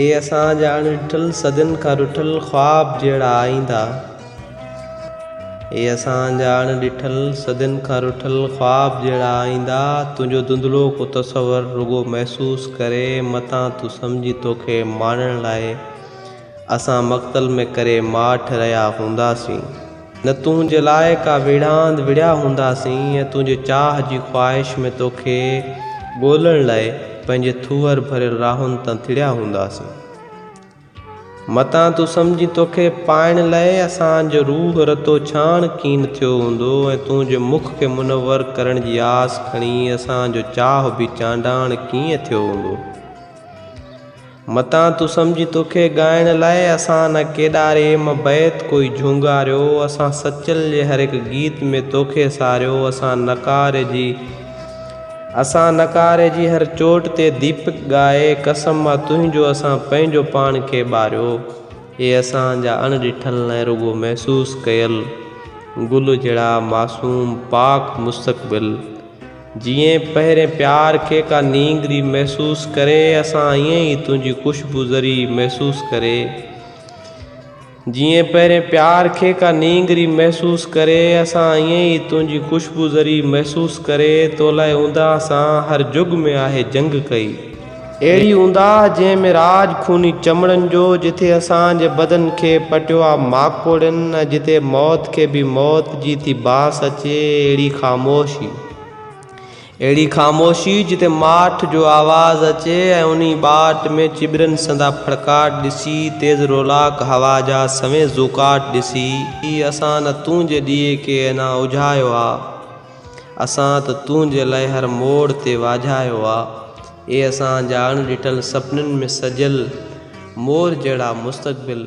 اي اسان جا اڻ ڏٺل صدين کان رٺل خواب جهڙا آئيندا. اي اسان جا اڻ ڏٺل صدين کان رٺل خواب جهڙا آئيندا. تنهنجو ڌنڌلو ڪو تصور رڳو محسوس ڪري متان تون سمجهين توکي ماڻڻ لاء اسان مقتل ۾ ڪري ماٺ رهيا هونداسين. نه تنهنجي لاء ڪا ويڙهاند وڙهيا هونداسين ۽ تنهنجي چاهه جي خواهش ۾ توکي ڳولڻ لاء پنهنجي ٿوهر ڀريل راهن تان ٿڙيا هونداسين. متان تون سمجهين توکي پائڻ لاء اسان جو روح رتو ڇاڻ ڪين ٿيو هوندو ۽ تنهنجي مک کي منور ڪرڻ جي آس کڻي اسان جو چاهه به چانڊاڻ ڪيئن ٿيو هوندو. متان تون سمجهين توکي ڳائڻ لاء اسان نه ڪيڏاري مان بيت ڪوئي جهونگاريو اسان سچل جي هر هڪ گيت ۾ توکي ساريو اسان نقاري جي اسان نقاري جي هر چوٽ تي ديپڪ ڳائي قسم آ تنهنجو اسان پنهنجو پاڻ کي ٻاريو اي اسان جا اڻ ڏٺل ۽ رڳو محسوس ڪيل گل جهڙا معصوم پاڪ مستقبل. جيئن پهرين پيار کي ڪا نينگري محسوس ڪري اسان ائين ئي تنهنجي خوشبو ذري محسوس ڪري جيئن پهرين پيار کي ڪا نينگري محسوس ڪري اسان ائين ئي تنهنجي خوشبو ذري محسوس ڪري تو لاء اونداهه سان هر جڳ ۾ آهي جنگ ڪئي. اهڙي اونداهه جنهن ۾ راڄ خوني چمڙن جو جٿي اسان جي بدن کي پٽيو آ ماڪوڙين ۽ جتي موت کي به موت جي ٿي باس اچي اهڙي خاموشي اهڙي خاموشي جتي ماٺ جو آواز اچي ۽ انهي ٻاٽ ۾ چٻرن سندا ڦڙڪاٽ ڏسي تيز رولاڪ هوا جا سوين زوڪاٽ ڏسي اسان نه تنهنجي ڏيئي کي اڃا اجهايو آ. اسان ته تنهنجي لئه هر موڙ تي واجهايو آ. اي اسان جا اڻ ڏٺل سپنن ۾ سجيل مور جهڙا مستقبل.